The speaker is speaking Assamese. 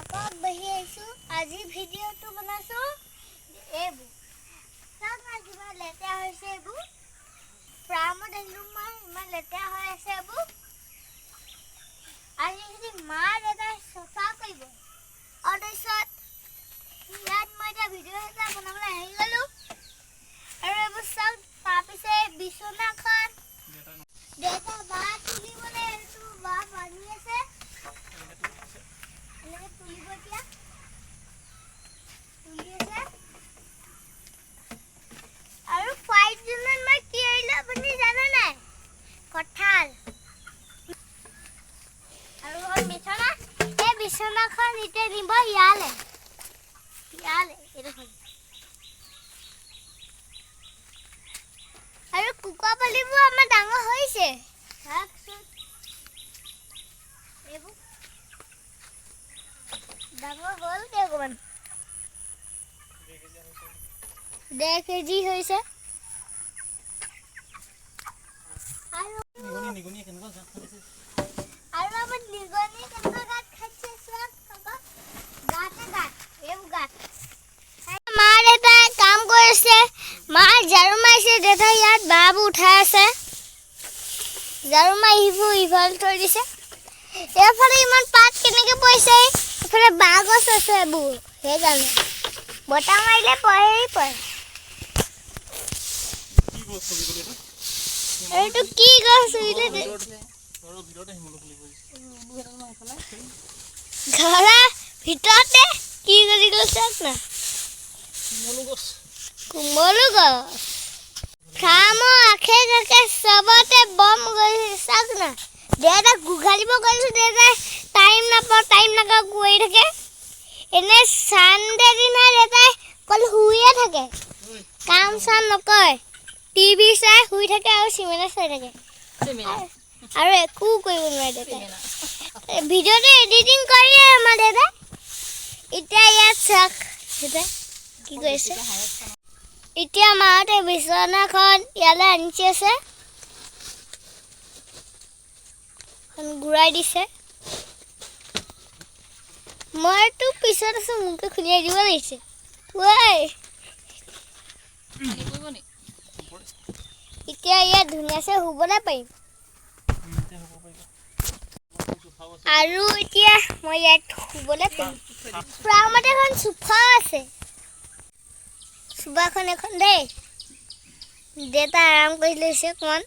আকৌ আগবাঢ়ি আহিছোঁ। আজি ভিডিঅ'টো বনাইছোঁ। এইবোৰ চাওক না, কিমান লেতেৰা হৈছে এইবোৰ। ফাৰ্মত আহিলোঁ মই, ইমান লেতেৰা হৈ আছে এইবোৰ। আজি এইখিনি মা দেউতাই চফা কৰিব আৰু তাৰপিছত ইয়াত মই এতিয়া ভিডিঅ' এটা বনাবলৈ আহি গ'লোঁ। আৰু এইবোৰ চাওক। তাৰপিছত এই বিচনাখন দেউতা বাঁহ তুলিবলৈ, এইটো বাঁহ বান্ধি আছে, এনেকে তুলিব। এতিয়া তুলি আছে। আৰু 5 জুনত মই কি আহিলো আপুনি জানে নাই? কঁঠাল। আৰু এখন বিচনা, এই বিচনাখন এতিয়া নিব ইয়ালে ইয়ালে এইডোখৰ। আৰু কুকুৰা পোৱালিবোৰ আমাৰ ডাঙৰ হৈছে, চাওকচোন। এইবোৰ ডাঙৰ হ'লগে অকণমান, 1.5 কেজি হৈছে। আৰু আৰু আমাৰ নিগনি কেনেকুৱা গাঁত খাইছে চাওক আকৌ। গাঁতে গাঁত, এইবোৰ গাঁত। মা দেউতাই কাম কৰিছে, মা ঝাৰু মাৰিছে, দেউতাই ইয়াত বাঁহবোৰ উঠাই আছে। ঝাৰু মাৰি সিবোৰ ইফালে থৈ দিছে। এইফালে ইমান পাত কেনেকে পৰিছে? এইফালে বাঁহ গছ আছে এইবোৰ, সেইকাৰণে বতাহ মাৰিলে পৰেই পৰে। কি গছ কবি গ'ল এইটো? এইটো কি গছ ৰুইলে? ঘৰৰ ভিতৰতে শিমলু ফুলি পৰিছে। ঘৰৰ ভিতৰতে কি গজি গ'ল চাওক না। শিমলু গছ। কোমলো গছ। ফাৰ্মৰ আশে কাষে চবতে বম গৈছে, চাওক না। দেউতাক গোহালিব গৈছোঁ, দেউতাই টাইম নাপাওঁ, টাইম নাপাওঁ কৰি থাকে। এনে চানডে দিনা দেউতাই অকল শুইয়ে থাকে, কাম চাম নকৰে, টিভি চাই শুই থাকে আৰু চিনেমা চাই থাকে আৰু একো কৰিব নোৱাৰে দেউতাই। ভিডিঅ'টো এডিটিং কৰিয়ে আমাৰ দেউতাই। এতিয়া ইয়াত চাওক, দেউতাই কি কৰিছে। এতিয়া মাহঁতে বিচনাখন ইয়ালৈ আনিছে আছে, এখন ঘূৰাই দিছে। মইতো পিছত আছো, মোকে খুলিয়াই দিব লাগিছে। ঐ, এতিয়া ইয়াত ধুনীয়াছে শুবলৈ পাৰিম। এতিয়া হ'ব পাৰিবা। আৰু এতিয়া মই ইয়াত শুবলৈ পাৰিম। ফাৰ্মত এখন চোফা আছে, চোফাখন এখন দেই। দেউতা আৰাম কৰি লৈছে অকণমান।